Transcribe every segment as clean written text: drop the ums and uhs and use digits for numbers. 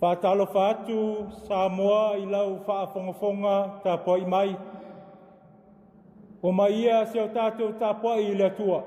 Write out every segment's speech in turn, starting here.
Faatalofa atu Samoa i lau faafogafoga tapuai mai. O mai ia se o tatou tapuai i le Atua.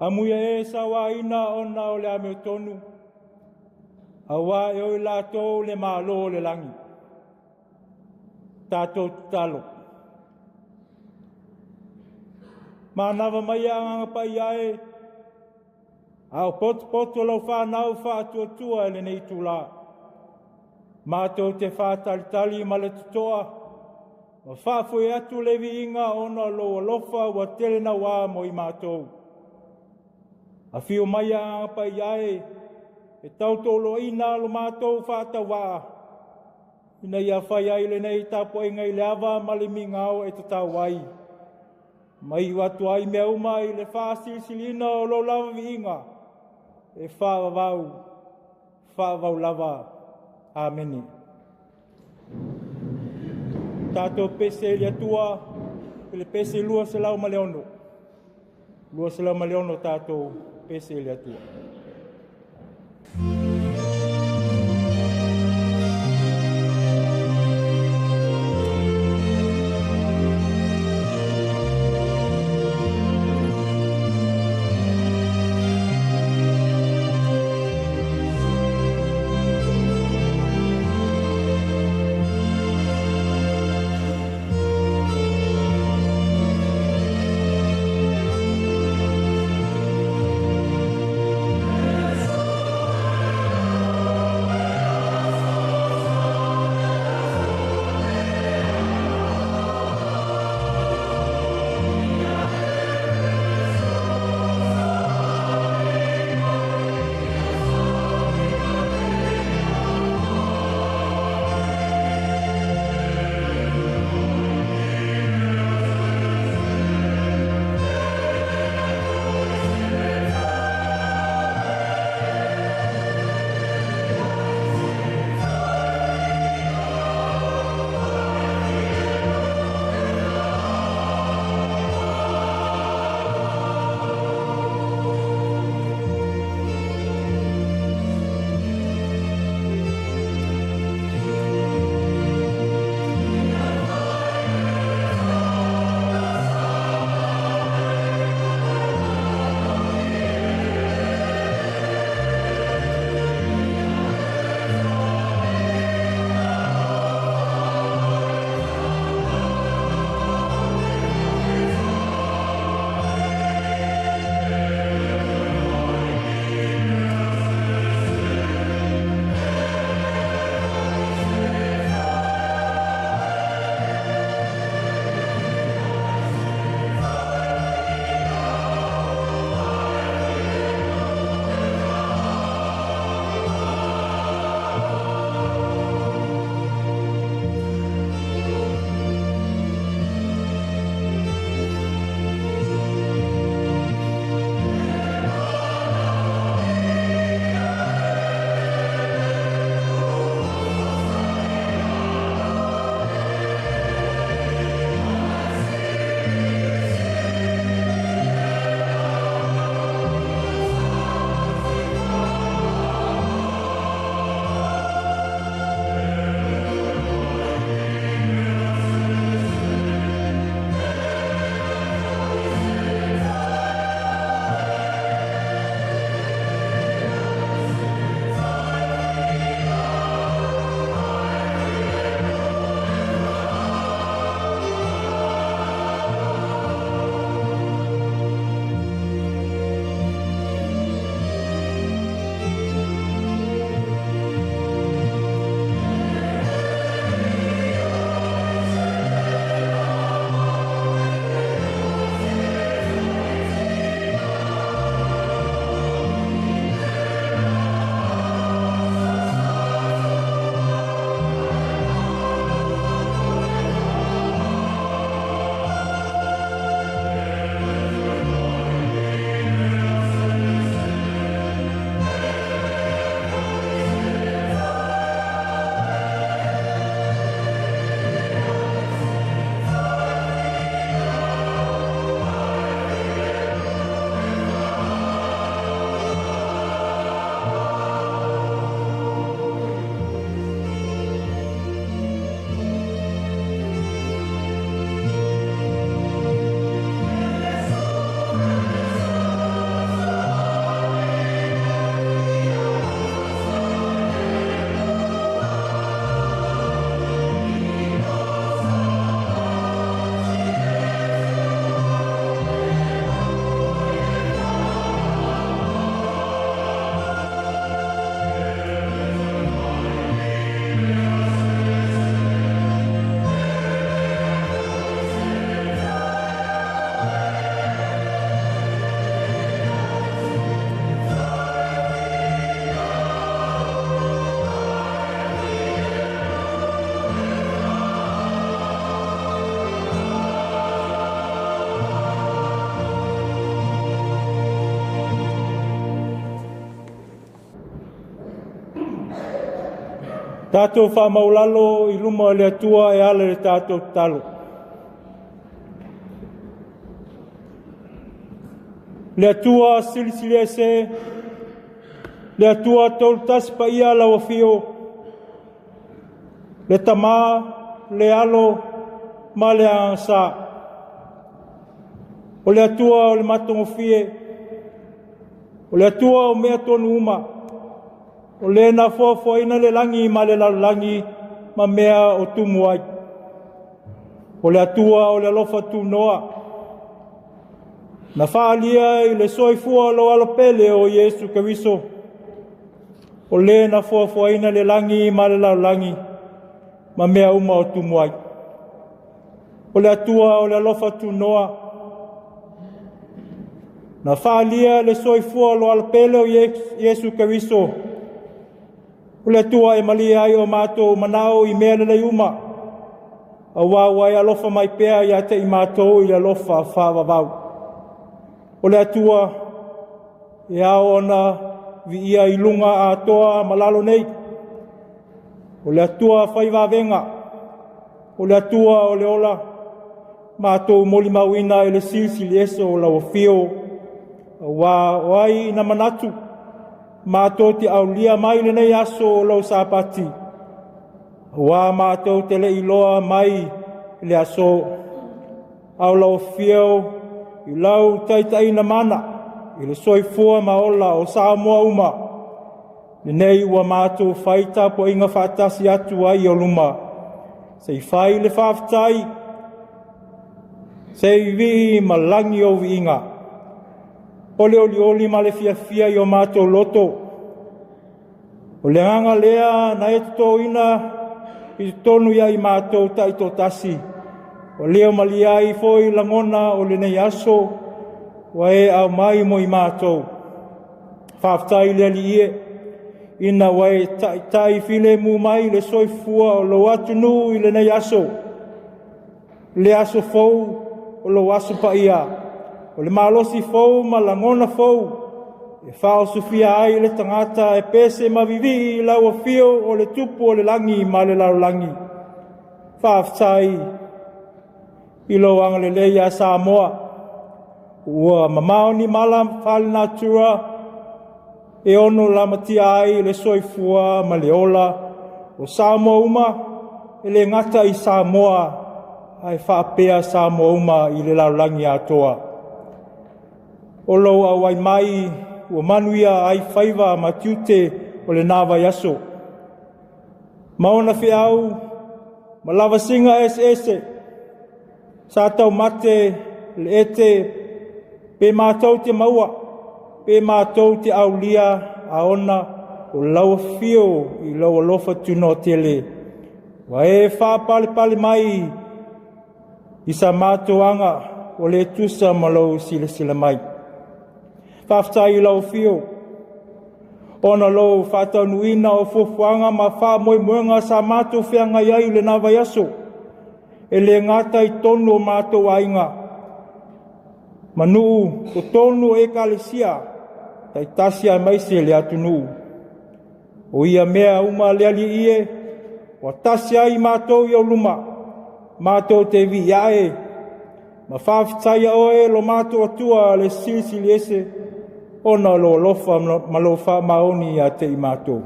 Amuia e sauaina ona o le amiotonu, auā e o i latou le malo o le lagi. Tatou tatalo. Manava mai e Agaga Paia e, a o potopoto lau fanau faatuatua i lenei itula. Matou te faatalitali ma le totoa, ma faafoe atu le viiga ona o lou alofa ua tele naua mo i matou. Afio mai Agaga Paia e, e tautoloina lo matou faatauvaa, ina ia fai ai lenei tapuaiga i le ava ma le migao e tatau ai. Ma iu atu ai mea uma i le faasilisiliina o lou lava viiga, e faavavau, faavavau lava. Amene. Tatou pese i le Atua, i le pese 206. 206 tatou pese i le Atua. Tatou faamaulalo i luma o le Atua e ala i le tatou tatalo. Le Atua silisili ese, le Atua tolutasi paia lau afio, le Tama, le Alo ma le Agaga Sa. O le Atua o le matagofie, o le Atua o mea tonu uma, o le na foafoaina le lagi ma le lalolagi ma mea o tumu ai. O le Atua o le alofa tunoa, na faaalia i le soifua o lou Alo pele o Iesu Keriso, o le na foafoaina le lagi ma le lalolagi ma mea uma o tumu ai. O le Atua o le alofa tunoa, na faaalia le soifua o lou Alo pele o Iesu Keriso, o le Atua e malie ai o matou manao i mea lelei uma, aua ua e alofa mai pea ia te i matou i le alofa faavavau. O le Atua e ao ona viia i luga atoa ma lalo nei. O le Atua fai vavega, o le Atua o le ola, matou molimauina i le silisili ese o lau afio, aua o ai na manatu matou te aulia mai lenei aso o lau Sapati, aua matou te le iloa mai le aso, a o lau afio i lau taitaiina mana i le soifua ma ola o Samoa uma, lenei ua matou fai tapuaiga faatasi atu ai i ou luma, se i fai le faafetai, se i vii ma lagi ou viiga. O le olioli ma le fiafia i o matou loto, o le agaga lea na e totoina i totonu ia i matou taitoatasi, o lea malie ai foi lagona o lenei aso, ua e aumai mo i matou. Faafetai i le Alii e, ina ua e taitai filemu mai le soifua o lou atunuu i lenei aso, le aso fou o lou aso paia, o le malosi fou ma lagona fou, e faaosofia ai le tagata e pese ma vivii i lau afio o le tupu o le lagi ma le lalolagi. Faafetai i lou agalelei ia Samoa, ua mamao ni mala faalenatura e ono lamatia ai le soifua ma le ola o Samoa uma, e le gata i Samoa, ae faapea Samoa uma i le lalolagi atoa. O lou auai mai ua manuia ai faiva ma tiute o lena vaiaso. Ma ona feau ma lavasiga eseese, sa taumate le ete pe matou te maua, pe matou te aulia aona o lau afio i lau alofa tunoa tele. Ua e faapalepale mai i sa matou aga o le tusa ma lou silasila mai. Faafetai i lau afio, ona lou faataunuuina o fuafuaga ma faamoemoega sa matou feagai ai i lena vaiaso, e le gata i totonu o matou aiga, ma nuu totonu o ekalesia, taitasi aemaise le atunuu. O ia mea uma le Alii e, ua tasi ai matou i ou luma, matou te viiae ma faafetaia oe lo matou Atua le silisili ese, ona o lou alofa ma lou faamaoni ia te i matou.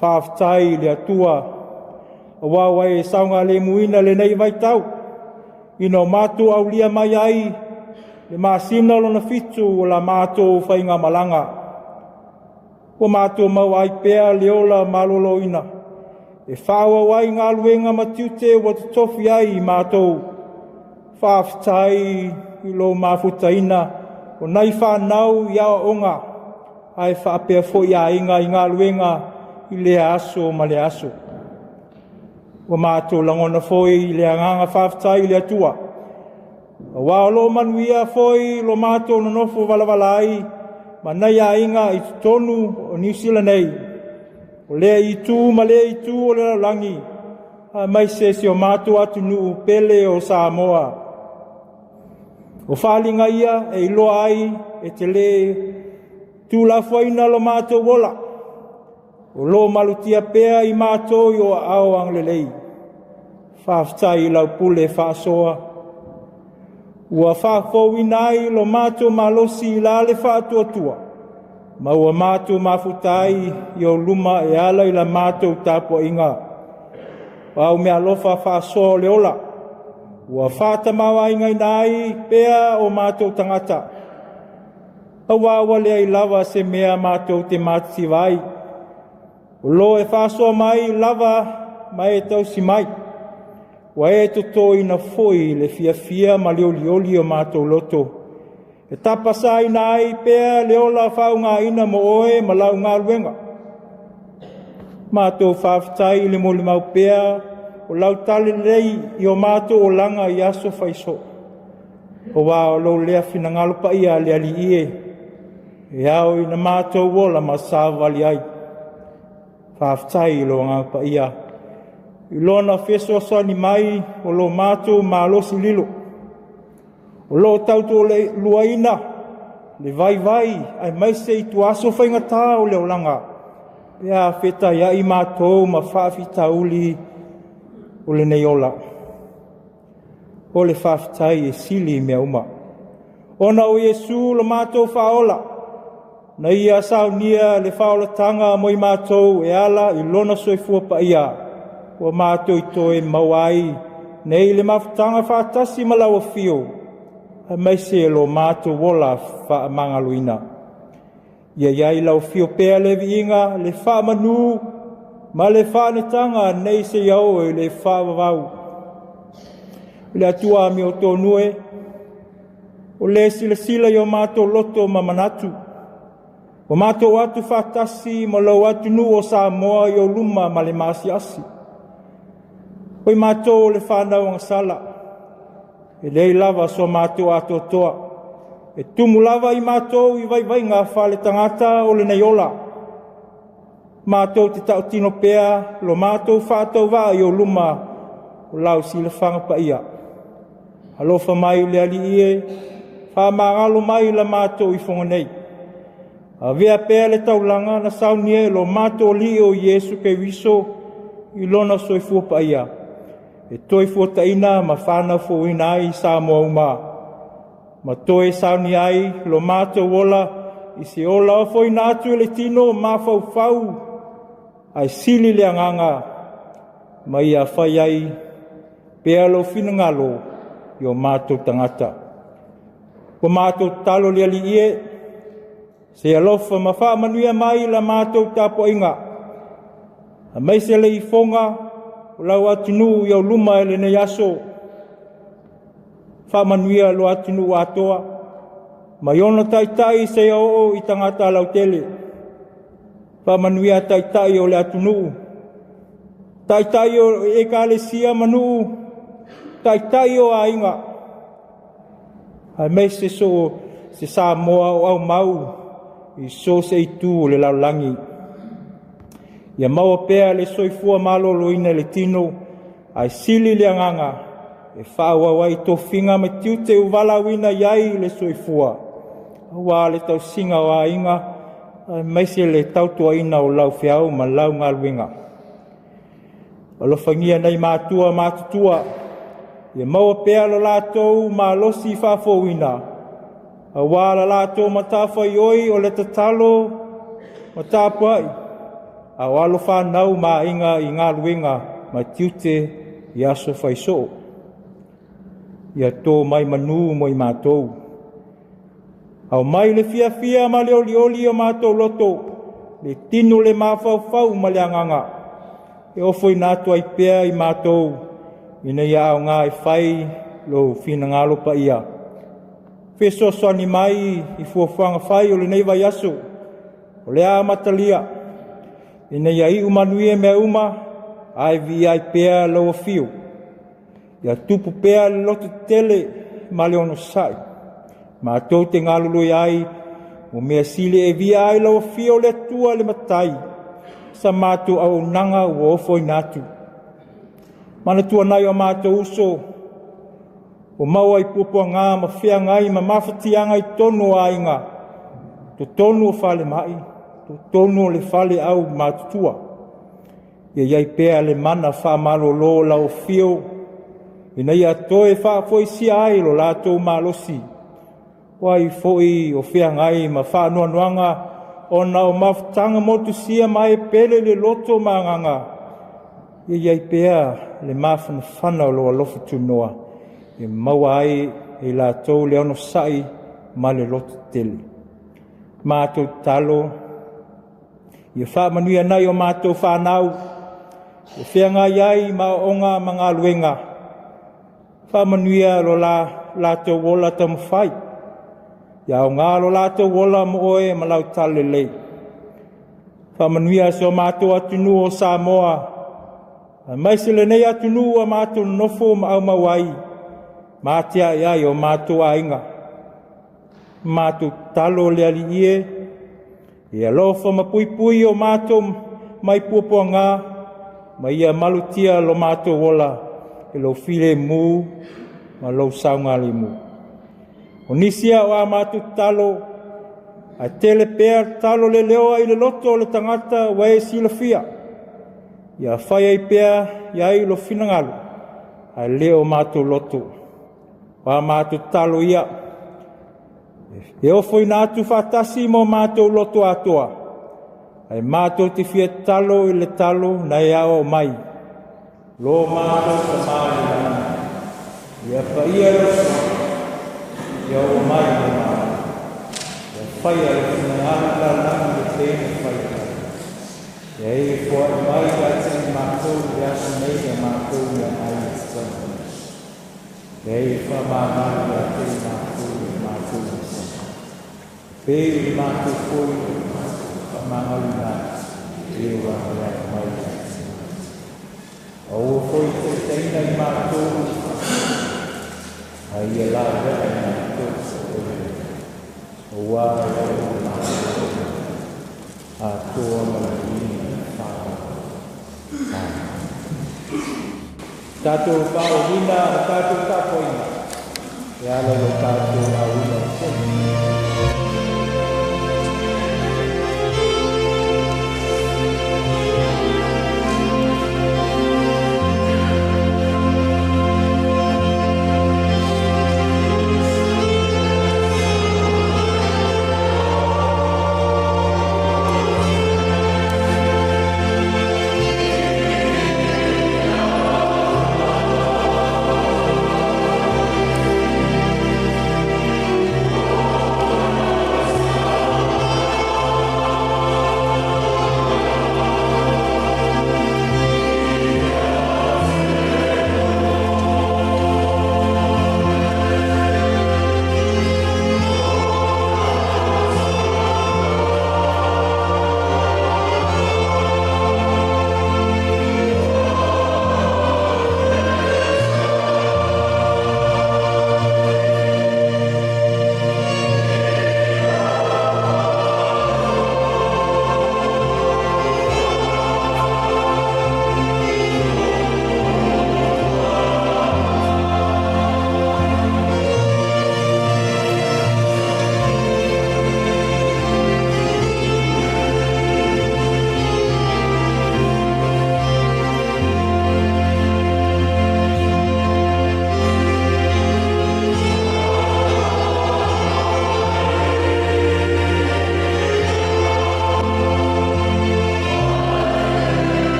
Faafetai i le Atua, aua ua e saogalemuina lenei vaitau, ina o matou aulia mai ai le masina lona 7 o la matou faigamalaga. Ua matou maua ai pea le ola maloloina, e faaauau ai galuega ma tiute ua totofi ai i matou. Faafetai i lou mafutaina o nai fanau i aoaoga, ae faapea foi aiga i galuega i lea aso ma lea aso. Ua matou lagona foi le agaga faafetai i le Atua, aua o lo o manuia foi lo matou nonofo valavala ai ma nai aiga i totonu o Niu Sila nei, o lea itu ma lea itu o le lalolagi, aemaise si o matou atunuu pele o Samoa. O faaaliga ia e iloa ai e te le tuulafoaina lo matou ola. O lo o malutia pea i matou i o aao agalelei. Faafetai i lau pule faasoa. Ua faafouina ai lo matou malosi i la le faatuatua, ma ua matou mafuta ai i ou luma e ala i la matou tapuaiga. O au meaalofa faasoa o le ola, ua faatamāiagaina ai pea o matou tagata, aua ua leai lava se mea matou te matitiva ai. O lo e faasoa mai lava ma e tausi mai. Ua e totoina foi le fiafia ma le olioli o matou loto, e tapasaina ai pea le ola faaaogaina mo oe ma lau galuega. Matou faafetai i le molimau pea o lau talalelei i o matou olaga i aso faisoo. Aua o lou lea finagalo paia le Alii e, e ao ina matou ola ma savavali ai. Faafetai i lou agaga paia, i lona fesoasoani mai o lo matou malosi lilo. O lo o tautoaluaina le vaivai aemaise i tuaso faigata o le olaga, pe a fetaiai matou ma faafitauli o lenei ola. O le faafetai e sili i mea uma. Ona o Iesu lo matou faaola, na ia saunia le faaolataga mo i matou e ala i lona soifua paia, ua matou toe maua ai nei le mafutaga faatasi ma lau afio, aemaise lo matou ola faamagaloina. Ia i ai lau afio pea le viiga, le faamanu ma le faaneetaga nei seia oo i le faavavau. Le Atua amiotonu e, o le silasila i o matou loto ma manatu, ua matou atu faatasi ma lou atunuu o Samoa i ou luma ma le maasiasi. O i matou o le fanau agasala, e leai lava so matou atoatoa, e tumu lava i matou i vaivaiga faale-tagata o lenei ola. Matou te tautino pea lo matou faatauvaa i ou luma o lau silafaga paia. Alofa mai le Alii e, faamagalo mai la matou ifoga nei. Avea pea le taulaga na saunia e lo matou Alii o Iesu Keriso i lona soifua paia, e toe fuataina ma fanau fouina ai Samoa uma, ma toe saunia ai lo matou ola i se ola ofoina atu i le tino mafaufau ae sili le agaga, ma ia fai ai pea lou finagalo i o matou tagata. Ua matou tatalo le Alii e, se alofa ma faamanuia mai la matou tapuaiga, aemaise le ifoga o lau atunuu i ou luma i lenei aso. Faamanuia lo atunuu atoa, mai ona taitai seia oo i tagata lautele. Faamanuia taitai o le atunuu, taitai o ekalesia ma nuu, taitai o aiga, aemaise so se Samoa o aumau i so se itu o le lalolagi. Ia maua pea le soifua maloloina i le tino, ae sili le agaga e faaauau ai tofiga ma tiute ua valaauina i ai le soifua, aua le tausiga o aiga, aemaise le tautuaina o lau feau ma lau galuega. Alofagia nai matua matutua, ia maua pea lo latou malosi faafouina, aua la latou matafaioi o le tatalo ma tapuai, a o alo fanau ma aiga i galuega ma tiute i aso faisoo. Ia to mai manu mo i matou. Aumai le fiafia ma le olioli o matou loto, le tino le mafaufau ma le agaga, e ofoina atu ai pea i matou, ina ia aoga e fai lou finagalo paia. Fesoasoani mai i fuafuaga fai o lenei vaiaso, o le a amatalia, ina ia iu manuia mea uma, ae viia ai pea lau afio. Ia tupu pea le loto tetele ma le onosai. Matou te galulue ai, o mea sili e viia ai lau afio le Atua le Matai, sa matou auaunaga ua ofoina atu. Manatua nai o matou uso, ua maua i puapuaga ma feagai ma mafatiaga i totonu o aiga, totonu o falemai, totonu o le fale au matutua. Ia i ai pea le mana faamalolo o lau afio, ina ia toe faafoisia ai lo latou malosi, o ai foi o feagai ma faanoanoaga ona o mafutaga motusia ma e pele i le loto ma agaga, ia i ai pea le mafanafana o lou alofa tunoa, e maua ai e i latou le onosai ma le lototele. Matou tatalo, ia faamanuia nai o matou fanau, e feagai ai ma aoaoga ma galuega, faamanuia lo latou ola taumafai, ia aoga lo latou ola mo oe ma lau talalelei. Faamanuia si o matou atunuu o Samoa, aemaise lenei atunuu ua matou nonofo ma aumau ai, ma atiae ai o matou aiga. Matou tatalo le Alii e, ia alofa ma puipui o matou mai puapuaga, ma ia malutia lo matou ola i lou filemu ma lou saogalemu. O nisi ia o a matou tatalo, ae tele pea tatalo leleoa i le loto o le tagata ua e silafia. Ia fai ai pea i ai lo finagalo, ae le o matou loto. O a matou tatalo ia, e ofoina atu faatasi ma o matou loto atoa, ae matou te fia tatalo i le tatalo na e aoao mai. Lo matou Tama i le lagi, ia paia lou suafa, ia oo mai lou Malo, ia faia lou finagalo i le lalolagi e pei ona fai i lagi. Ia e foai mai ia te i matou i le aso nei a matou meaai e tatau ona. Ia e faamagalo ia te i matou i matou vasega. Pei i matou foi o matou faamagaloina ai, e ua agai mai ia te matou. Aua foi taitaiina i matou i le faasolo, a ia lavea i matou i le aua e lau malo atoa ma le viiga i le faavavau. Amen. Tatou faaauauina a tatou tapuaiga e ala i lo tatou auina o fono.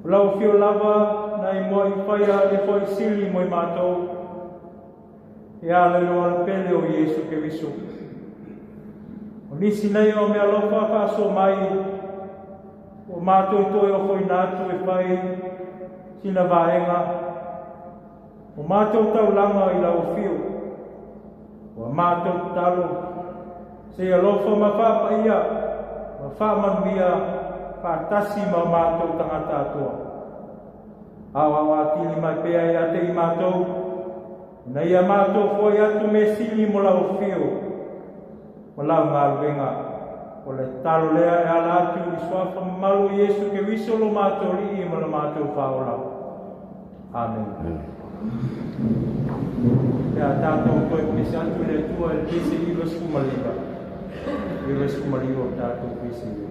O lau afio lava na e mua'i faia le foai sili mo i matou, e ala i lou Alapele o Iesu Keriso. O nisi nei o meaalofa faasoa mai ua matou toe ofoina atu e fai sina vaega o matou taulaga i lau afio. Ua matou tatalo se i alofa ma faapaia ma faamanuia faatasi ma o matou tagata atoa. Aoao atili mai pea ia te i matou, ina ia matou foai atu mea sili mo lau afio ma lau galuega. O le tatalo lea e ala atu i le suafa mamalu o Iesu Keriso lo matou Alii ma lo matou Faaola. Amene. Pe a tatou toe pese atu i le Atua i le pese 99, 99 o tatou pese i.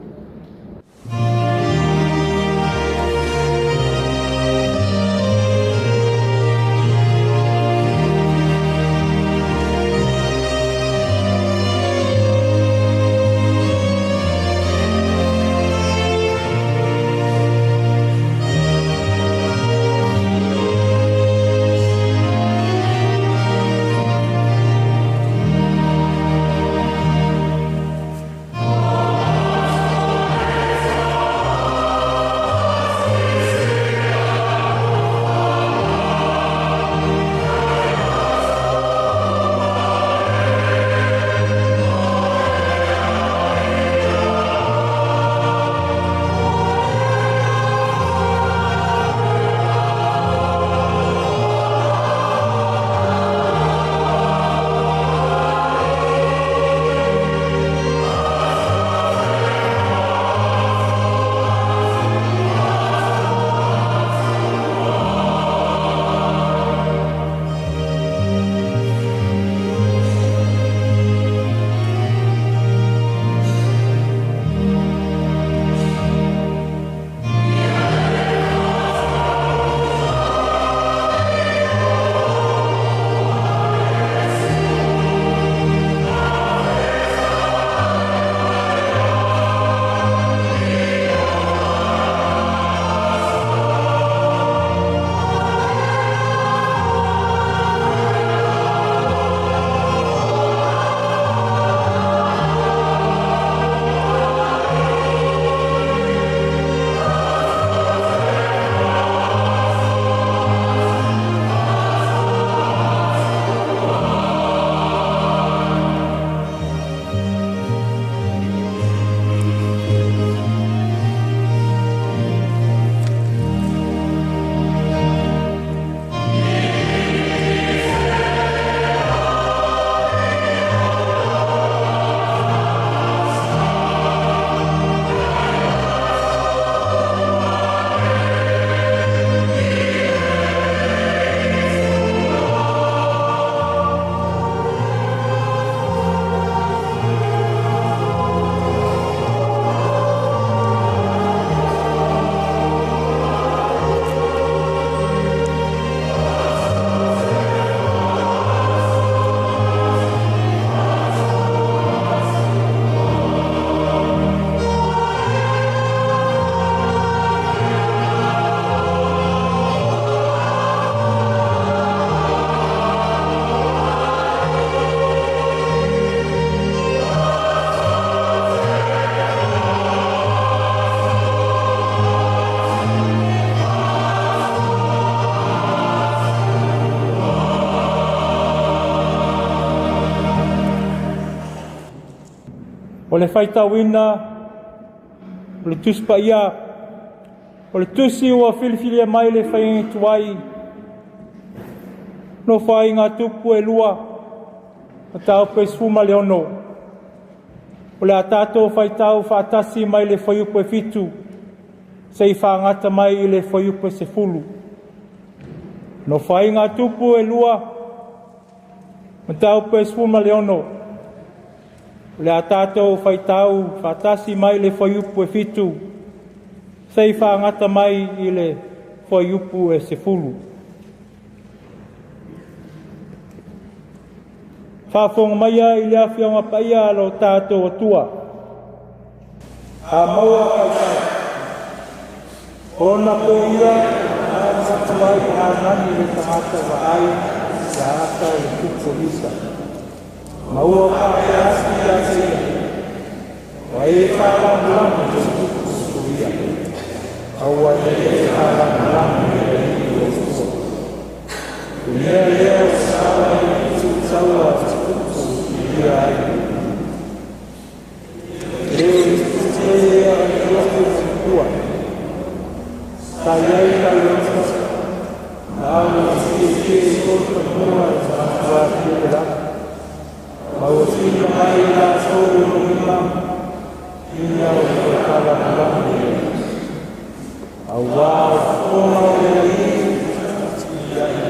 O le faitauina o le Tusi Paia, o le tusi ua filifilia mai le faiga tuai, Nofoaiga Tupu e 2, mataupu e 16. O le a tatou faitau faatasi mai le fuaiupu e 7, seia faagata mai i le fuaiupu e 10. Nofoaiga Tupu e 2, mataupu e 16. O le a tatou faitau faatasi mai le fuaiupu e 7, seia faagata mai i le fuaiupu e 10. Faafofoga maia i le afioga paia a lo tatou Atua. A maua faitau. Ona po ia na manatu ai o Hanani le tagata vaai ia Asa o le tupu o Iuta, ma ua faapea atu ia te ia, Ua e faalagolago i le tupu o Suria, aua ne i e faalagolago i le Alii lou Atua. I le mea lea ua sala ai le tuutaua a le tupu o Suria ai. E le o le tupu tele ia o Anetioku i Siria, sa i ai Taliona ma ua tietie i tou fanua i matua tele lava, ma ua tuuina mai e latou i lou lima ina ua toe faalagolago i ai. Auā o le fofoga o le Alii ia ia.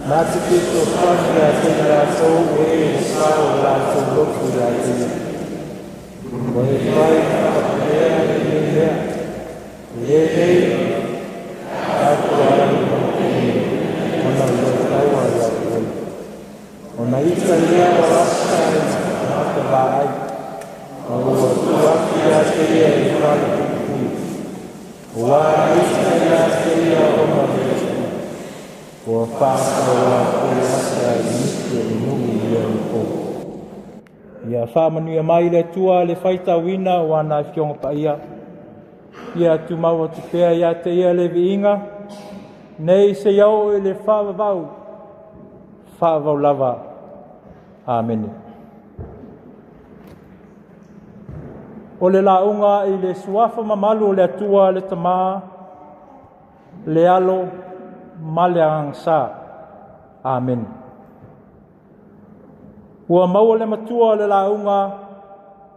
Na te fesoasoani ia te i latou o e ua sao o latou loto ia te ia. Ua e fai ma faapea lenei mea, e le nei tatou ai ma ona o lou taua ia te oe. Ona ita lea o Asa i le tagata vaai, ma ua tuu atu ia te ia i le falepuipui. Ua na ita ia te ia ona o le Atua. Ua faasauā foi Asa i nisi o le nuu i ia po. Ia faamanuia mai le Atua le faitauina o ana afioga paia. Ia tumau atu pea ia te ia le viiga, nei seia oo i le faavavau, faavavau lava. Amene. O le lauga i le suafa mamalu o le Atua le Tama, le Alo ma le Agaga Sa. Amene. Ua maua le matua o le lauga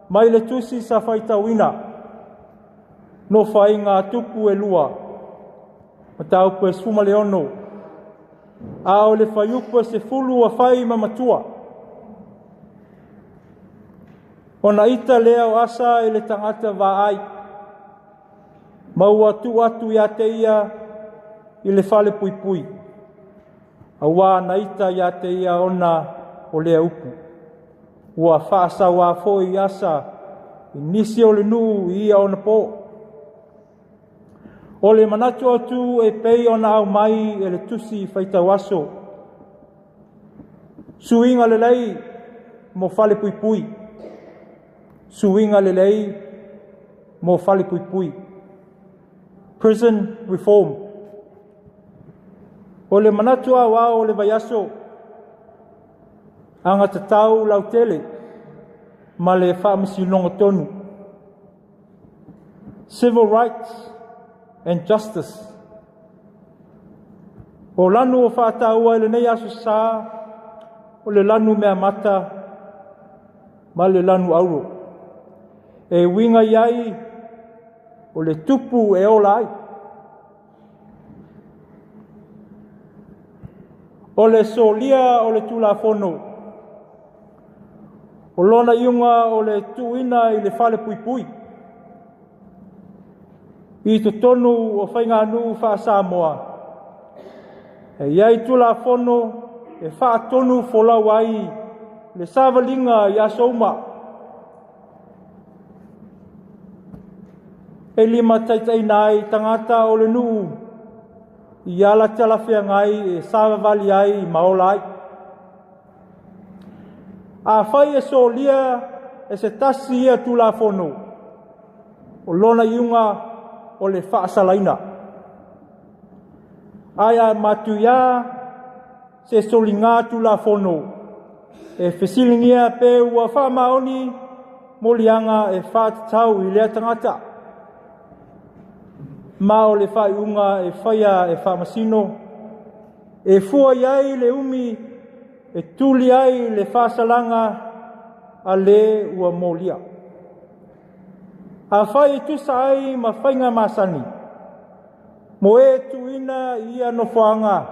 mai le tusi sa faitauina, nofoaiga a tupu e lua, mataupu e 16, a o le fuaiupu e 10 ua fai ma matua. Ona ita lea o Asa i le tagata vaai, ma ua tuu atu ia te ia i le falepuipui, auā na ita ia te ia ona o lea upu. Ua faasauā foi Asa i nisi o le nuu i ia ona po. O le manatu autu e pei ona aumai e le tusi faitau aso. Suiga lelei mo falepuipui. Suiga lelei mo falepuipui. Prison Reform. O le manatu aoao o le vaiaso, agatatau lautele ma le faamasinoga tonu. Civil Rights and Justice. O lanu o faataua i lenei aso sa, o le lanu meamata ma le lanu auro. E uiga i ai o le tupu e ola ai. O le solia o le Tulafono, o lona iuga o le tuuina i le falepuipui. I totonu o faiganuu faa-Samoa, e i ai Tulafono e faatonu folau ai le savaliga i aso uma. E limataitaiina ai tagata o le nuu i ala talafeagai e savavali ai ma ola ai. Afai e solia e se tasi ia Tulafono, o lona iuga o le faasalaina. Ae a matuia se soliga Tulafono, e fesiligia pe ua faamaoni moliaga e faatatau i lea tagata. Ma o le faaiuga e faia e faamasino, e fua i ai le umi e tuli ai le faasalaga a le ua molia. Afai e tusa ai ma faiga masani, mo e tuuina i ia nofoaga,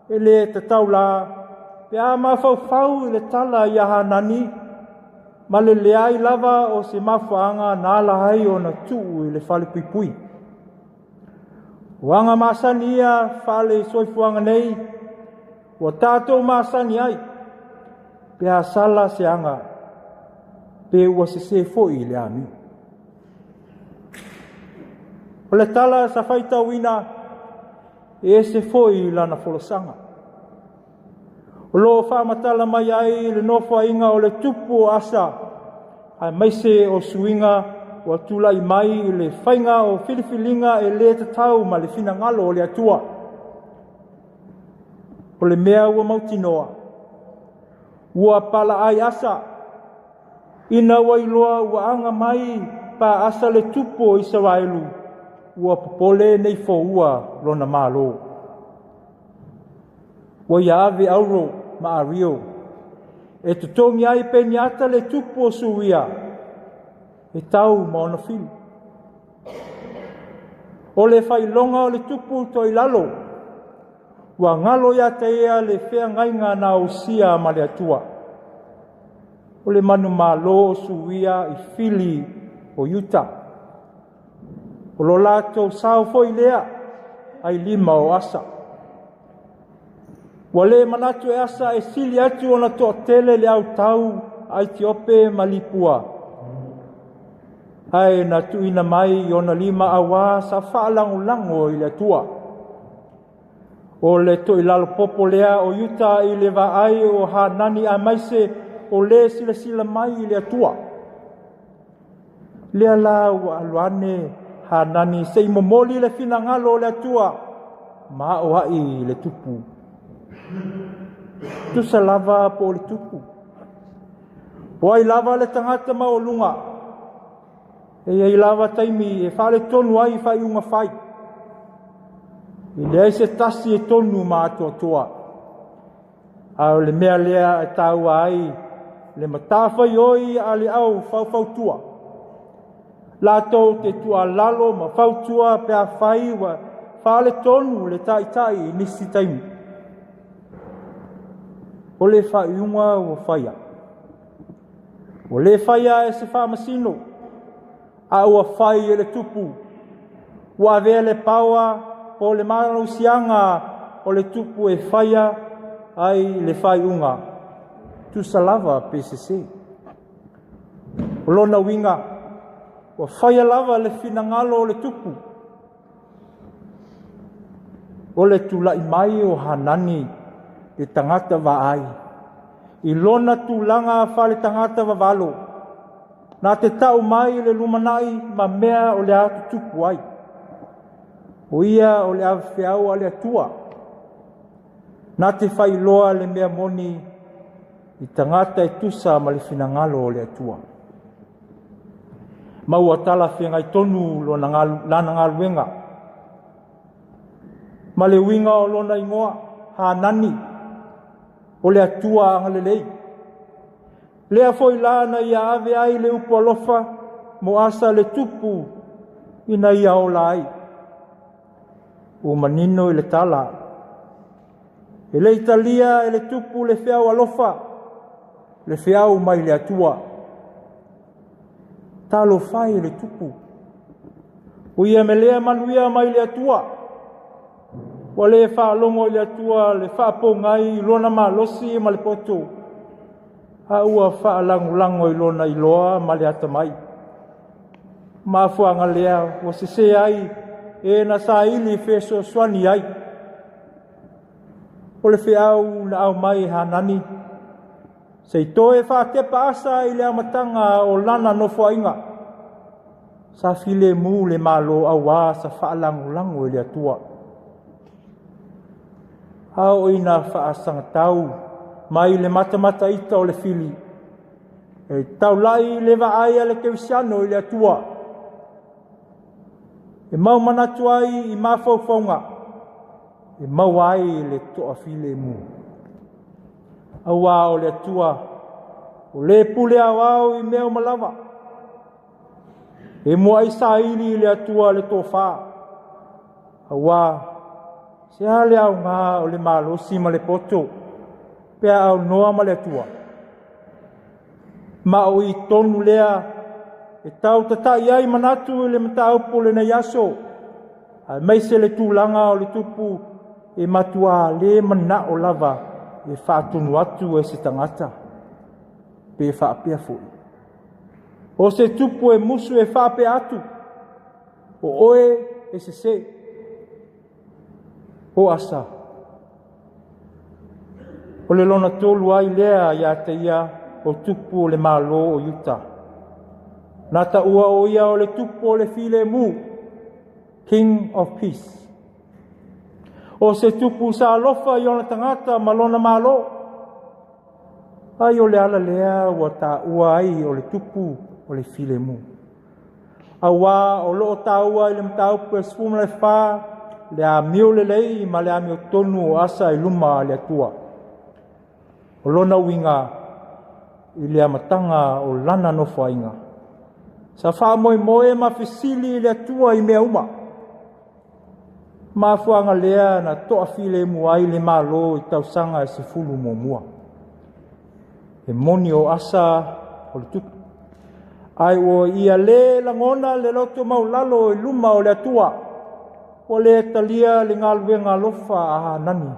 e le tatau la, pe a mafaufau i le tala ia Hanani, ma le leai lava o se mafuaaga na ala ai ona tuu i le falepuipui. O aga masani ia faale soifuaga nei, ua tatou masani ai, pe a sala se aga, pe ua sese foi le amio. O le tala sa faitauina, e ese foi lana folasaga. O lo o faamatala mai ai le nofoaiga o le tupu o Asa, aemaise o suiga ua tulai mai i le faiga o filifiliga e le tatau ma le finagalo o le Atua. O le mea ua mautinoa, ua palaai Asa, ina ua iloa ua aga mai Paasa le tupu o Isaraelu, ua popole ne i foua lona Malo. Ua ia ave auro ma ario e totogi ai Peniata le tupu o Suria e tau ma ona fili. O le faailoga o le tupu toilalo, ua galo ia te ia le feagaiga na ausia ma le Atua. O le manumalo o Suria i fili o Iuta. O lo latou sao foi lea ai lima o Asa. Ua le manatu e Asa e sili atu ona toatele le autau a Etiope ma Lipua, ae na tuuina mai i ona lima auā sa faalagolago i le Atua. O le toilalo popo lea o Iuta i le vaai o Hanani aemaise o le silasila mai i le Atua. Lea la ua alu ane Hanani se i momoli le finagalo o le Atua ma aoai i le tupu. Tusa lava po o le tupu. Po ai lava le tagata maualuga, e i ai lava taimi e faaletonu ai faaiuga fai. E leai se tasi e tonu ma atoatoa. A o le mea lea e taua ai le matafaioi a le au faufautua. Latou te tuualalo ma fautua pe afai ua faaletonu le taitai i nisi taimi. O le faaiuga ua faia, ua le faia e se faamasino, a ua fai e le tupu. Ua avea le paoa po o le malosiaga o le tupu e faia ai le faaiuga, tusa lava pe sese. O lona uiga, ua faia lava le finagalo o le tupu. O le tulai mai o Hanani le tagata vaai i lona tulaga faaletagata vavalo, na te tau mai le lumanai ma mea o le a tutupu ai. O ia o le avefeau a le Atua, na te faailoa le mea moni i tagata e tusa ma le finagalo o le Atua. Ma ua talafeagai tonu lana galuega ma le uiga o lona igoa, Hanani, o le Atua agalelei. Lea foi la na ia ave ai le upu alofa mo Asa le tupu ina ia ola ai. Ua manino i le tala, e le i talia e le tupu le feau alofa, le feau mai le Atua. Talofa e le tupu, o ia melea manuia mai le Atua. Ua le faalogo i le Atua le faapogai i lona malosi ma le poto, a ua faalagolago i lona iloa ma le atamai. Mafuaaga lea ua sese ai e na saili fesoasoani ai. O le feau na aumai e Hanani, se i toe faatepa Asa i le amataga o lana nofoaiga. Sa filemu le Malo auā sa faalagolago i le Atua. A oo ina faasagatau mai le matamataita o le fili, e taulai le vaai a le kerisiano i le Atua, e mau manatu ai i mafaufauga, e maua ai le toafilemu. Auā o le Atua, o le pule aoao i mea uma lava. E muai saili i le Atua le tofa, auā se a le aoga o le malosi ma le poto, pe a aunoa ma le Atua. Ma o i tonu lea e tau tatai ai manatu i le mataupu o lenei aso, aemaise le tulaga o le tupu e matua le manao lava e faatonu atu e se tagata, pe faapea foi. O se tupu e musu e faapea atu, o oe e sesē. O Asa, o le lona tolu ai lea ia te ia o tupu o le Malo o Iuta. Na taua o ia o le tupu o le filemu, King of Peace. O se tupu sa alofa i ona tagata ma lona Malo. Ai o le ala lea ua taua ai o le tupu o le filemu. Auā o lo o taua i le mataupu e 14 le amio lelei ma le amiotonu o Asa i luma o le Atua. O lona uiga i le amataga o lana nofoaiga, sa faamoemoe ma fesili i le Atua i mea uma. Mafuaaga lea na toafilemu ai le Malo i tausaga e 10 muamua. E moni o Asa o le tupu, ae ua ia le lagona le loto maulalo i luma o le Atua, ua le talia le galuega alofa a Hanani.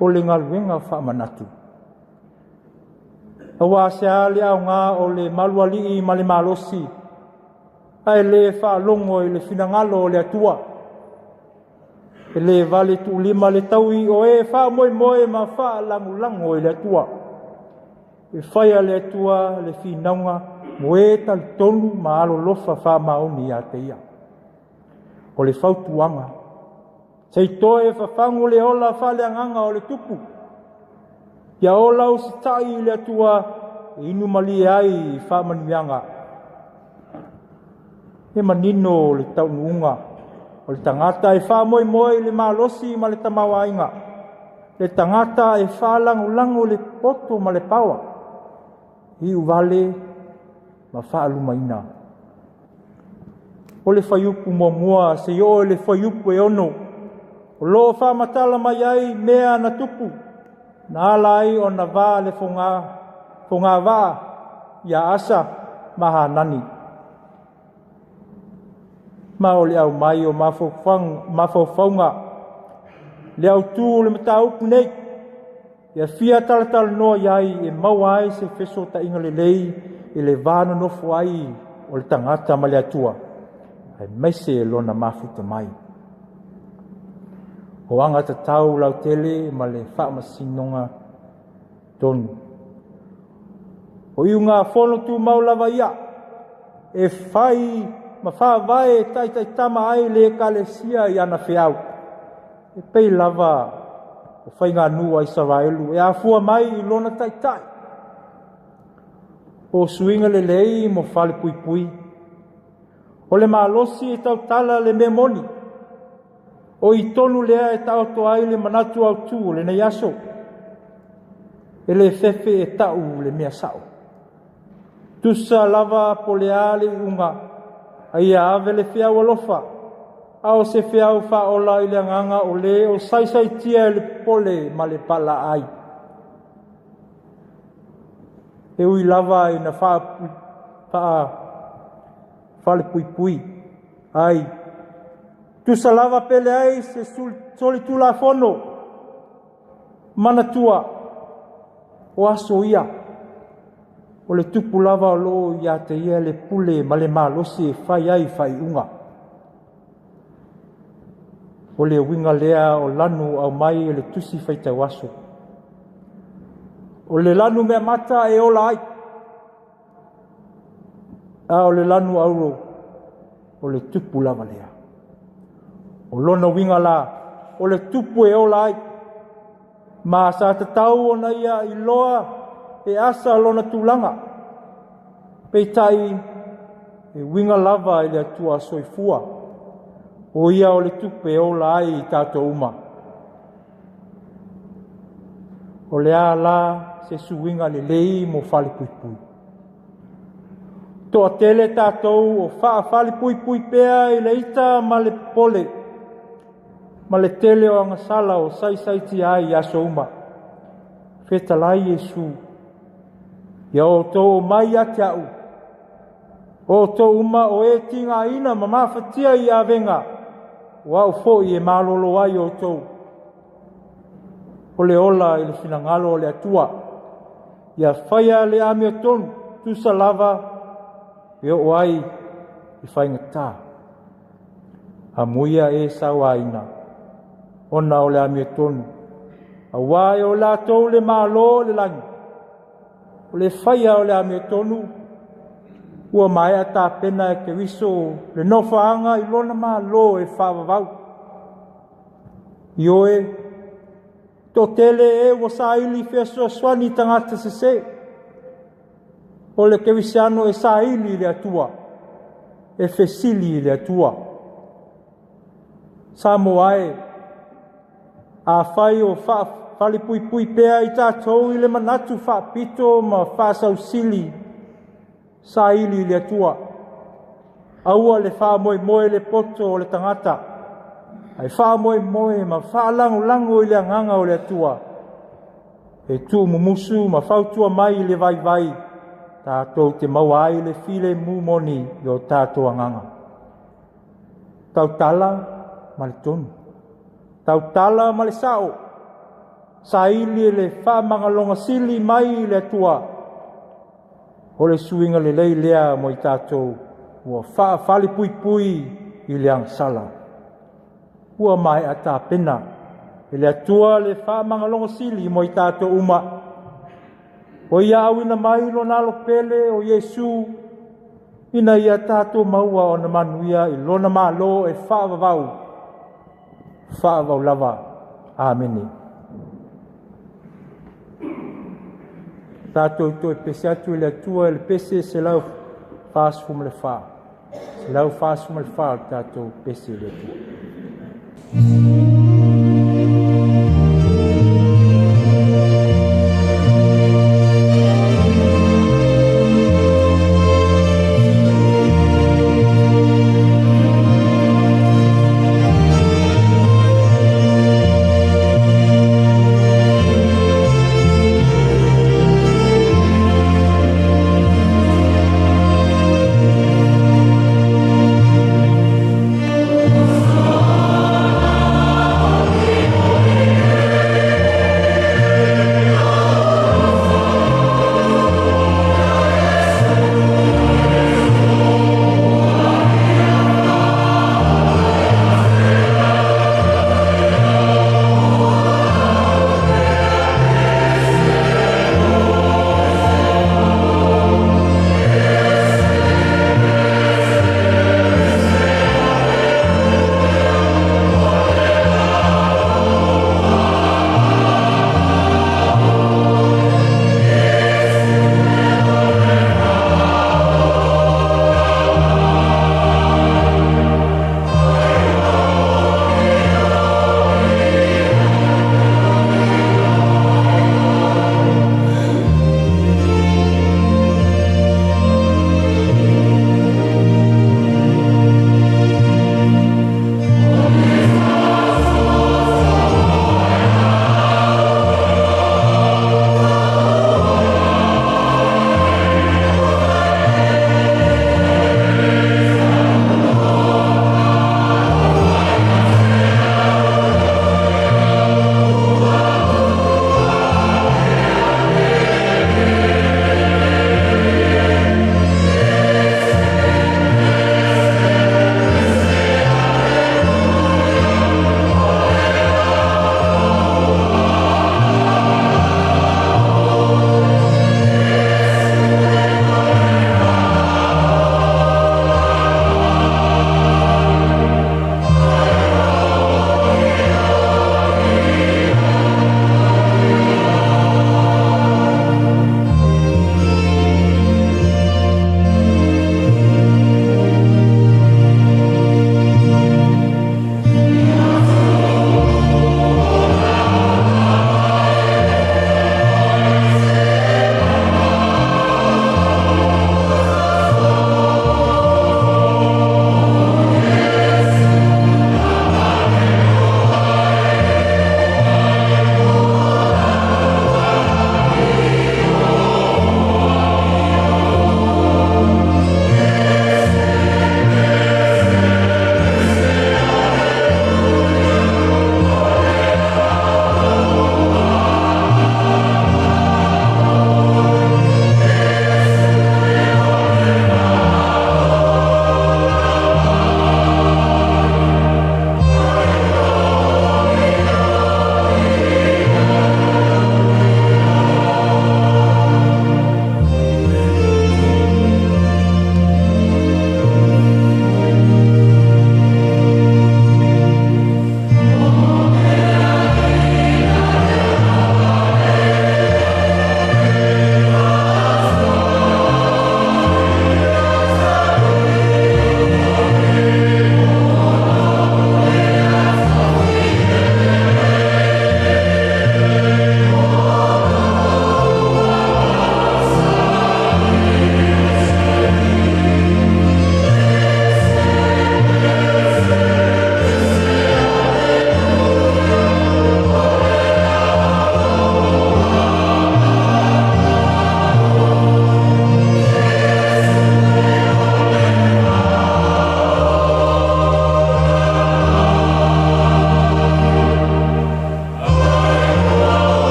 O le galuega faamanatu. Auā se a le aoga o le malualii ma le malosi, ae le faalogo i le finagalo o le Atua. E le vale tuulima le taui o e faamoemoe ma faalagolago i le Atua. E faia le Atua le finauga mo e talitonu ma alolofa faamaoni ia te ia. O le fautuaga, se i toe fafagu le ola faaleagaga o le tupu, ia ola usitai i le Atua e inu malie ai i faamanuiaga. E manino le taunuuga o le tagata e faamoemoe i le malosi ma le tamaoaiga, le tagata e faalagolago le poto ma le paoa, iu vale ma faalumaina. O le fuaiupu muamua seia oo i le fuaiupu e 6, o lo o faamatala mai ai mea na tupu, na ala ai ona va le fogavaa ia Asa ma Hanani. Ma o le aumai o mafaufauga le autu o le mataupu nei, ia fia talatalanoa i ai e maua ai se fesootaiga lelei i le va nonofo ai o le tagata ma le Atua, aemaise lona mafuta mai. O agatatau lautele ma le faamasinoga tonu. O iugafono tumau lava ia, e fai ma faavae e taitaitama ai le ekalesia i ana feau, e pei lava o faiganuu a Isaraelu e afua mai i lona taitai. O suiga lelei mo falepuipui, o le malosi e tautala le mea moni, o i tonu lea e taoto ai le manatu autu o lenei aso. E le fefe e tau le mea sao. Tusa lava po le a le iuga, a ia ave le feau alofa, a o se feau faaola i le agaga o le o saisaitia e le popole ma le palaai. E ui lava ina faalepuipui ai, tusa lava pe leai se solitulafono, manatua, o aso ia, o le tupu lava o lo o ia te ia le pule ma le malosi e fai ai faaiuga. O le uiga lea o lanu aumai e le tusi faitau aso. O le lanu meamata e ola ai, a o le lanu auro o le tupu lava lea. O lona uiga la, o le tupu e ola ai, ma sa tatau ona ia iloa e Asa lona tulaga. Peitai, e uiga lava i le Atua soifua, o ia o le tupe e ola ai i tatou uma. O le a la se suiga lelei mo falepuipui. Toatele tatou o faafalepuipui pea i le ita ma le popole, ma le tele o agasala o saisaitia ai i aso uma. Fetalai Iesu, ia outou omai ia te au, o outou uma o e tigaina ma mafatia i avega, o au foi e malolo ai outou. O le ola i le finagalo o le Atua, ia faia le amiotonu, tusa lava e oo ai i faigata. Amuia e sauaina, ona o le amiotonu, auā e o latou le Malo o le lagi. O le faia o le amiotonu, ua maea tapena e Keriso le nofoaga i lona Malo e faavavau. Ioe, toatele e ua saili fesoasoani i tagata sese. O le kerisiano e saili i le Atua, e fesili i le Atua. Samoa e, afai o faafalepuipui pea i tatou i le manatu faapito ma faasausili, saili i le Atua. Aua le faamoemoe i le poto o le tagata, ae faamoemoe ma faalagolago i le agaga o le Atua, e tuumumusu ma fautua mai i le vaivai, tatou te maua ai le filemu moni i o tatou agaga. Tautala ma le tonu, tautala ma le sao, saili le faamagaloga sili mai i le Atua. O le suiga lelei lea mo i tatou ua faafalepuipui i le agasala. Ua maea tapena e le Atua le faamagaloga sili mo i tatou uma. O ia auina mai lona alo pele o Iesu, ina ia tatou maua ona manuia i lona Malo e faavavau, faavavau lava. Amene. Tatou toe pese atu i le Atua i le pese 144. 144 o le tatou pese i le Atua.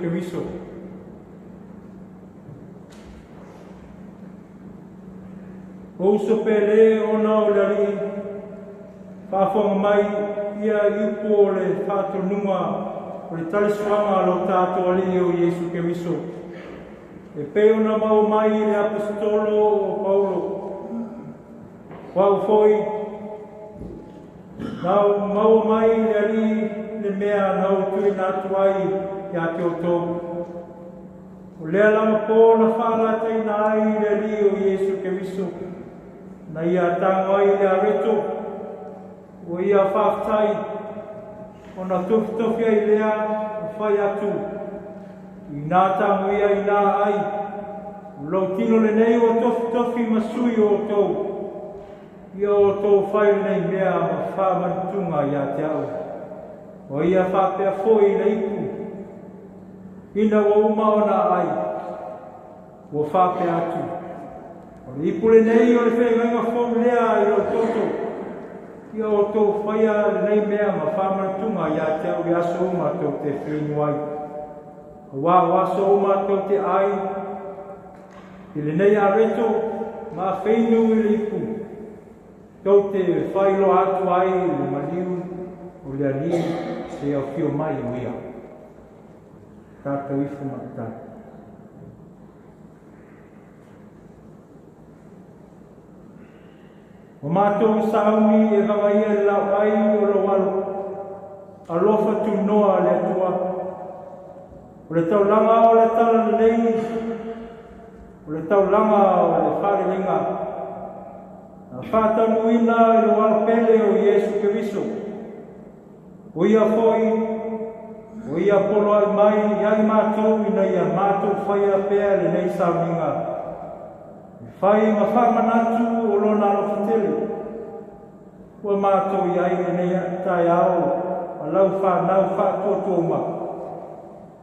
Keriso. O uso pele ona o le Alii, faafofoga mai ia i upu o le faatonuga o le talisuaga a lo tatou Alii o Iesu Keriso, e pei ona maua mai i le Aposetolo o Paulo. O au foi, na ou maua mai i le Alii le mea na ou tuuina atu ai ia te outou. O lea lava po na faalataiina ai le Alii o Iesu Keriso, na ia tago ai le areto, ua ia faafetai, ona tofitofi ai lea ma fai atu, ina tago ia ina ai, o lou tino lenei ua tofitofi ma sui o outou, ia outou fai lenei mea ma faamanatuga ia te au. O ia faapea foi le ipu, ina ua uma ona ai, ua faapea atu, o le ipu lenei o le feagaiga fou lea i lou toto, ia outou faia lenei mea ma faamanatuga ia te au i aso uma tou te feinu ai. Aua o aso uma tou te ai, i lenei areto ma feinu i le ipu, tou te faailoa atu ai le maliu o le Alii seia afio mai o ia. Tatou ifo matatali. O matou sauni e vagaia le laoai o lou alo, alofa tunoa le Atua. O le taulaga o le talalelei, o le taulaga o le faaleleiga, na faataunuuina i lou alo pele o Iesu Keriso. O ia foi, o ia poloai mai ia i matou ina ia matou faia pea lenei sauniga, e fai ma faamanatu o lona alofa tele. Ua matou i ai lenei taeao ma lau fanau faatuatua uma,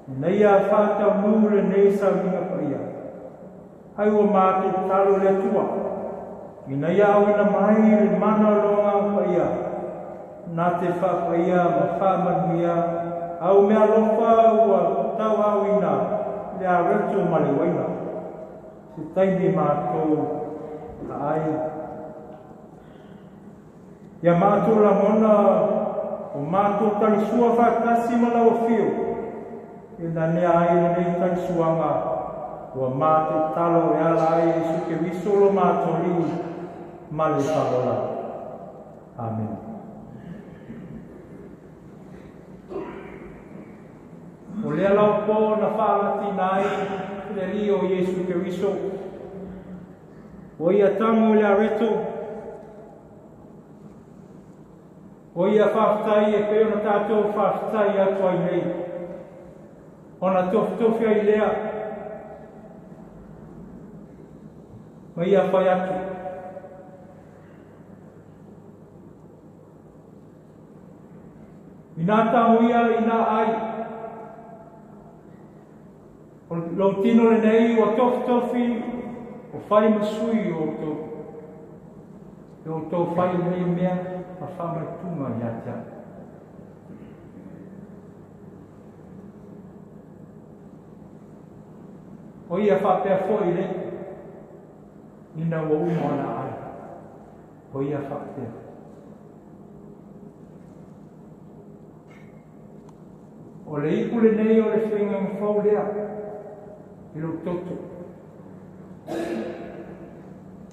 ina ia faataunuu lenei sauniga paia. Ai ua matou tatalo i le Atua, ina ia auina mai le mana o lou Agaga Paia, na te faapaia ma faamanuia au mea alofa ua tauaaoina le areto ma le uaina. Se taimi matou aai. Ia matou lagona o matou talisua faatasi ma lau afio, e nanea ai lenei talisuaga ua matou tatalo e ala ai Iesu Keriso lo matou Alii ma le Faaola. Amen. O lea lava po na faalatina ai le Alii o Iesu Keriso, o ia tago i le areto, o ia faafetai e pei ona tatou faafetai atu ai nei, ona tofitofi ai lea, ma ia fai atu. Ina tago ia ina ai, o lou tino lenei ua tofitofi o fai ma sui o outou. E outou fai lenei mea ma faamanatuga ia te au. O ia faapea foi le ina ua uma ona ai. O ia faapea. O le ipu lenei o le feagaiga fou lea i lou toto.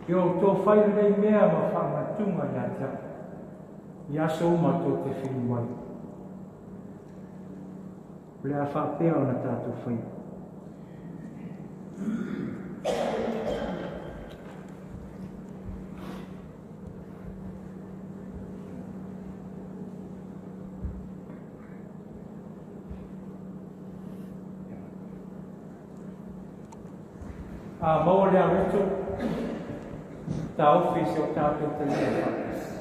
Ia outou fai lenei mea ma faamanatuga ia te au, i aso uma tou te feinu ai. O le a faapea ona tatou faia. A maua le areto, taofi se o tatou talia faatasi.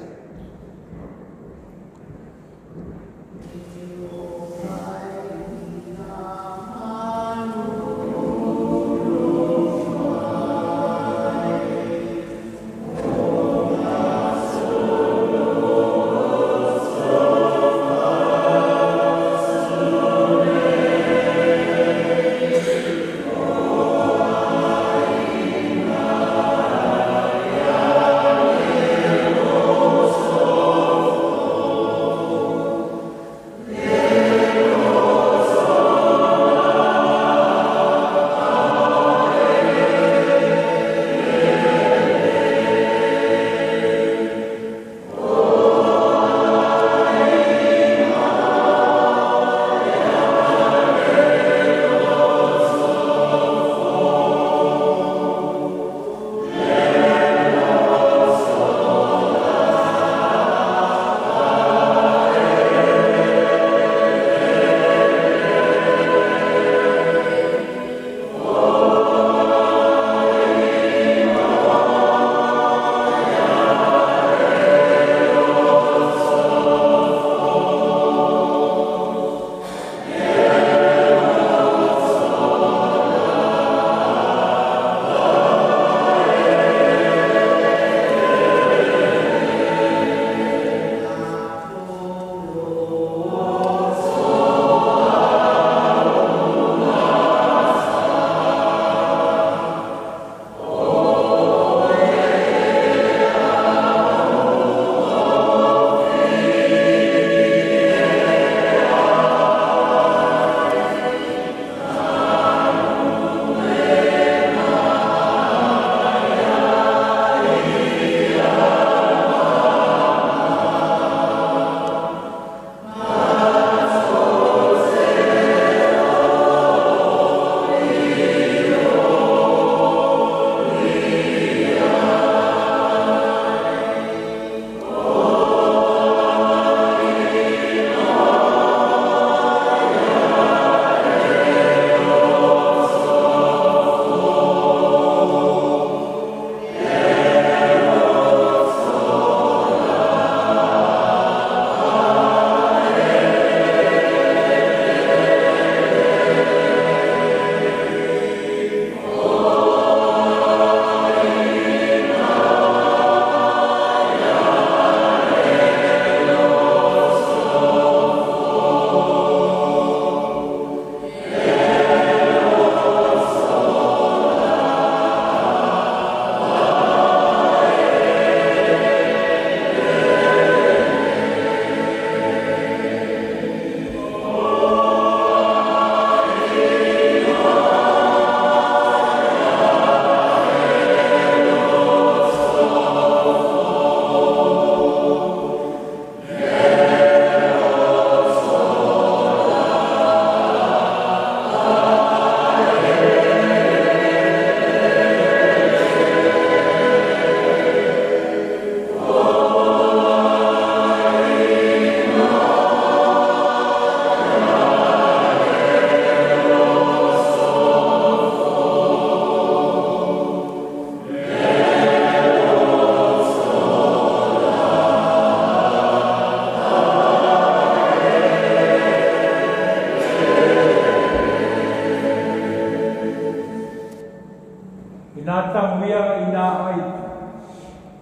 Inā taguia inā ai.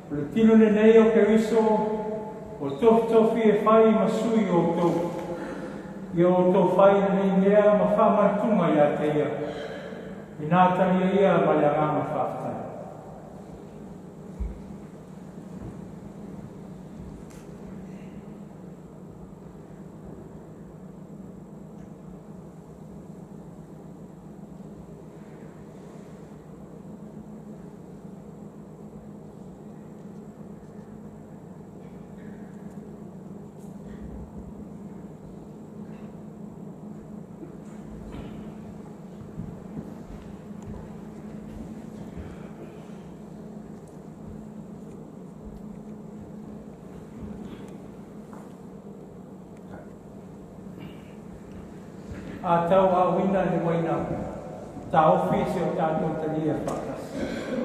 O le tino lenei o Keriso, o tofitofi e fai ma sui o outou. Ia outou fai lenei mea ma faamanatuga ia te ia. Inā talia ia ma le agaga faafetai. A tauaaoina le uaina, taofi se o tatou talia faatasi.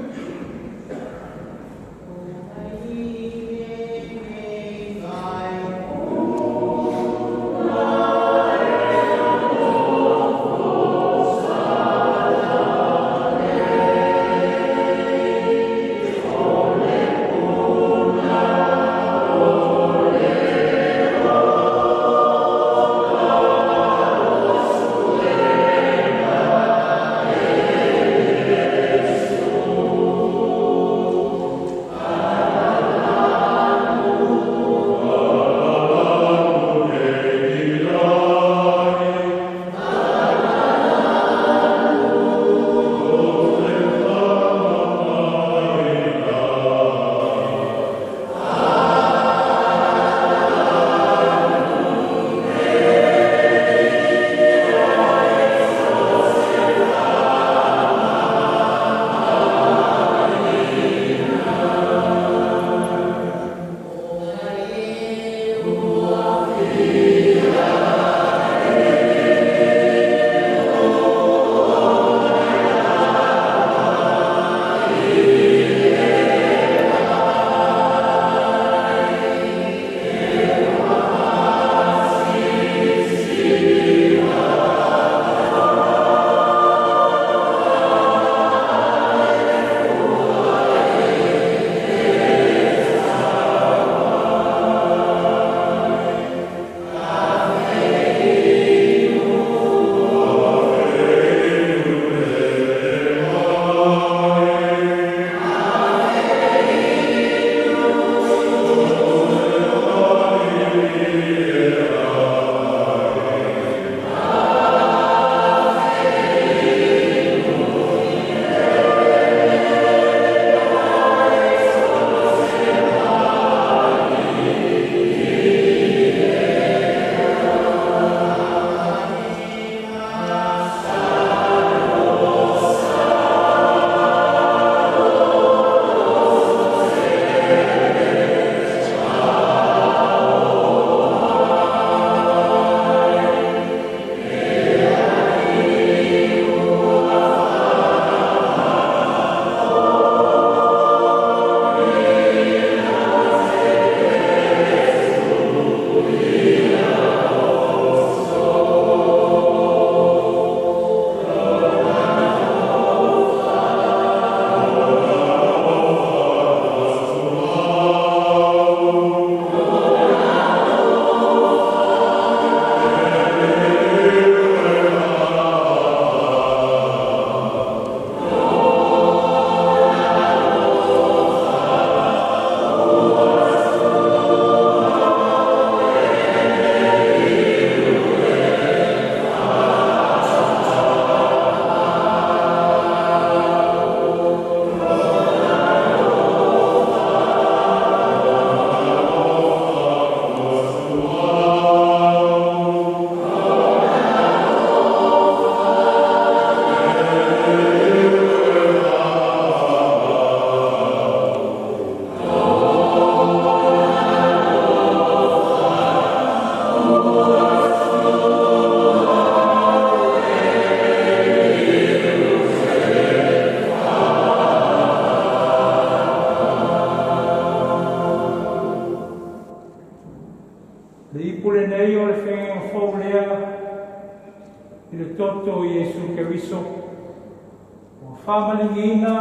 Ua faamalieina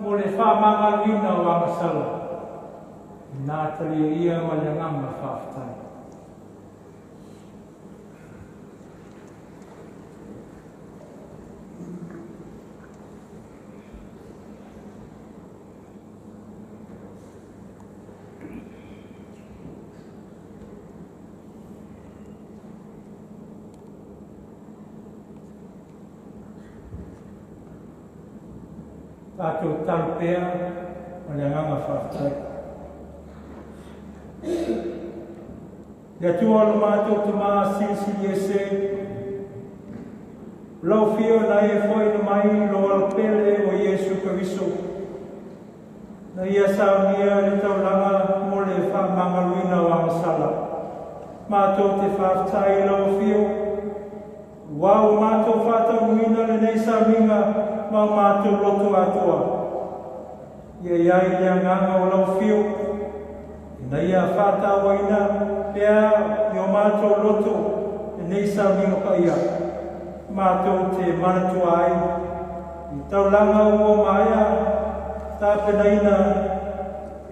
mo le faamagaloina o agasala, ina talia ia ma le agaga faafetai. Tatou talo pea ma le agaga faafetai. Le Atua lo matou Tamā Silisili Ese, lau Afio na e foaiina mai lou Alopele o Iesu Keriso, na ia saunia le taulaga mo le faamagaloina o agasala. Matou te faafetai i lau Afio, ua ua matou faataunuuina lenei sauniga ma o matou loto atoa. Ia iai le agaga o lau Afio, ina ia faatauaina pea i o matou loto lenei sauniga paia. Matou te manatua ai i taulaga ua maea tapenaina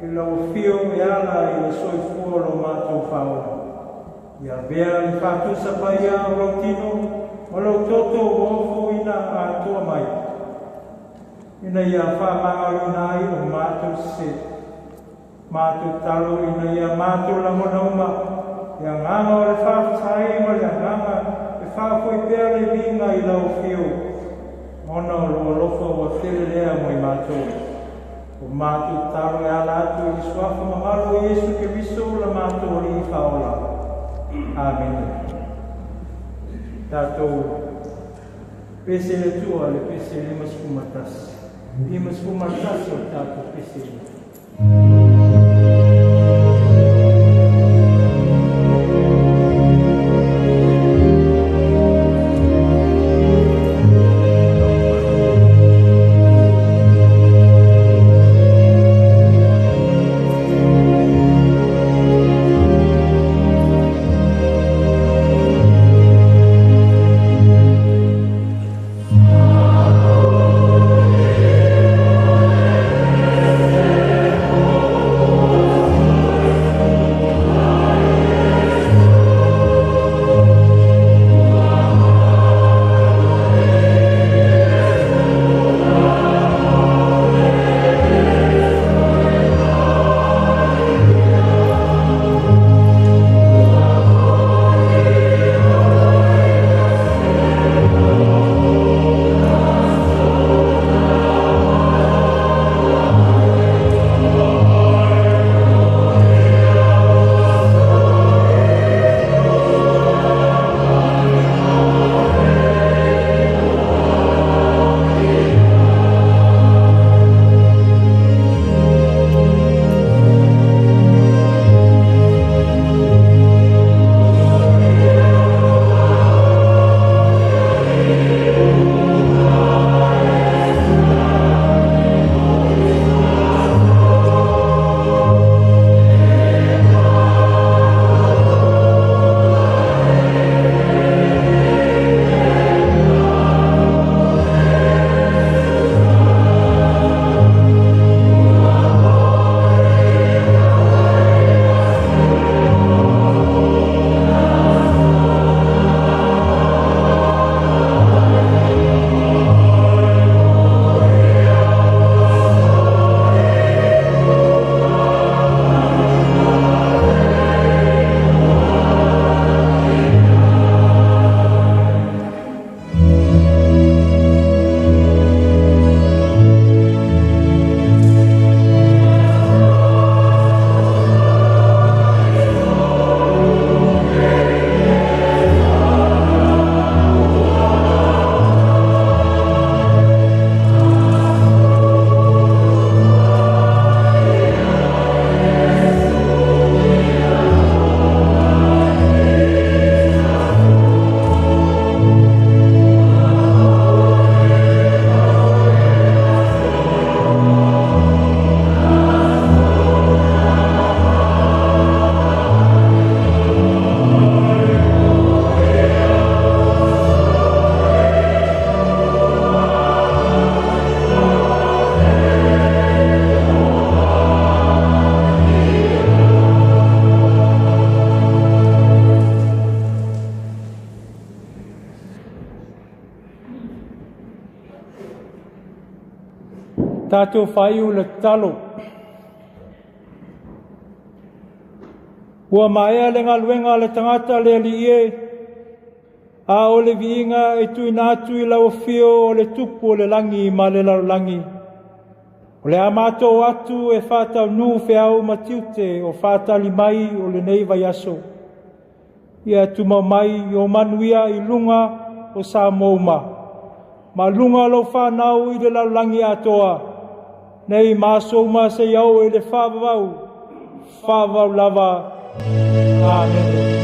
i lau Afio e ala i le soifua o lo matou Faaola. Ia avea le faatusa paia o lou tino ma lou toto ua ofoina atoa mai, ina ia faamagaloina ai o matou sese. Matou talo ina ia matou lagona uma le agaga o le faafetai ma le agaga e faafoi pea le viiga i lau Afio, ona o lou alofa ua tele lea mo i matou. O matou talo e ala atu i le suafa mamalu o Iesu Keriso la matou Alii Faaola. Amene. Tatou pese le Atua, le pese 51. 51 o tatou pese. Tatou faaiu le tatalo. Ua maea le galuega a le tagata le Alii e, a o le viiga e tuuina atu i lau afio o le tupu o le lagi ma le lalolagi. O le a matou atu e faataunuu feau ma tiute o faatali mai o lenei vaiaso. Ia tumau mai o manuia i luga o Samoa uma, ma luga o lau fanau i le lalolagi atoa, nei ma aso uma seia oo i le faavavau, faavavau lava. Amene.